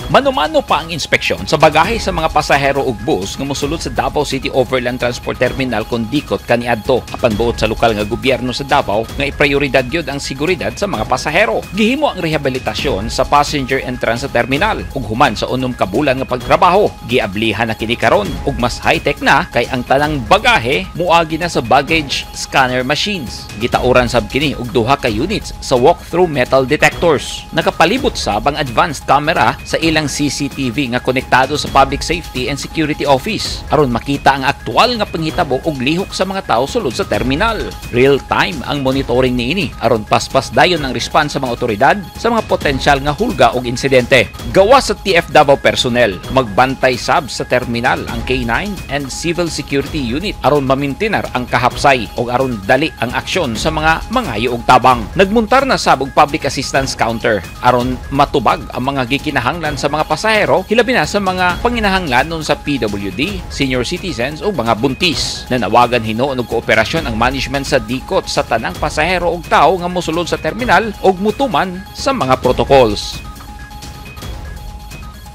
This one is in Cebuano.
Mano-mano pa ang inspeksyon sa bagahe sa mga pasahero ug bus nga mosulod sa Davao City Overland Transport Terminal kon DICOT kaniadto, apan buot sa lokal nga gobyerno sa Davao nga iprioridad gyud ang seguridad sa mga pasahero. Gihimo ang rehabilitasyon sa passenger entrance sa terminal ug human sa 6 ka bulan nga pagtrabaho, giablihan na kini karon ug mas high-tech na kay ang tanang bagahe muagi na sa baggage scanner machines. Gitauran sab kini og duha ka units sa walk-through metal detectors. Nakapalibot sab ang advanced camera sa ilang CCTV nga konektado sa Public Safety and Security Office aron makita ang aktual nga panghitabo ug lihok sa mga tao sulod sa terminal. Real time ang monitoring niini aron paspas dayon ang response sa mga otoridad sa mga potensyal nga hulga og insidente. Gawa sa TF Davao personnel, magbantay sab sa terminal ang K9 and Civil Security Unit aron mamintinar ang kahapsay ug aron dali ang aksyon sa mga mangayo og tabang. Nagmuntar na sab og public assistance counter aron matubag ang mga gikinahanglan sa mga pasahero, hilabi na sa mga panginahanglanon sa PWD, senior citizens o mga buntis. Nanawagan hinuon og kooperasyon ang management sa DICOT sa tanang pasahero ug tawo nga mosulod sa terminal ug mutuman sa mga protocols.